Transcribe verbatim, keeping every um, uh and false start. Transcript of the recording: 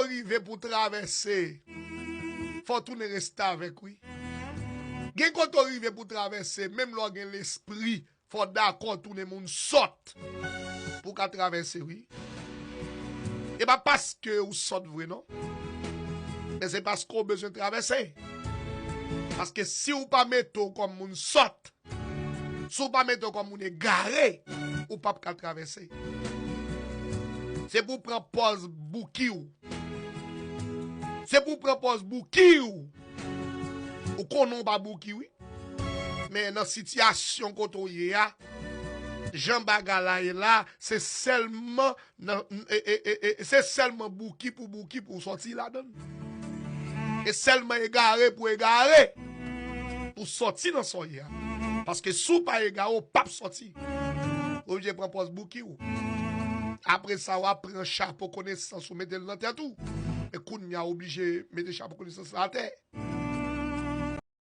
w rive pou w travèse, fò w tounen restavèk, wi. Gen kote w rive pou w travèse, menm lè w gen lespri, fò w dakò tounen moun sòt pou w ka travèse, wi. E pa paske ou sòt vre, non. Men se paske w bezwen travèse. Paske si w pa mete w kòm moun sòt, si w pa mete w kòm moun egare, ou p ap ka travèse. Se pou w pran pòz bouki w. Se pou w pran pòz bouki w. Ou konnen w pa bouki, wi. Men nan sitiyasyon kote w ye a, jan bagay la ye la, se sèlman nan, e, e, e, e, se sèlman bouki pou bouki pou w sòti ladan l. E sèlman egare pou egare pou sòti nan sa w ye a. Paske si w pa egare, w p ap sòti. Ou oblije pran pòz bouki w. Apre sa, w ap pran chapo konesans ou mete l nan tèt ou. Men kounye a, w oblije mete chapo konesans la atè.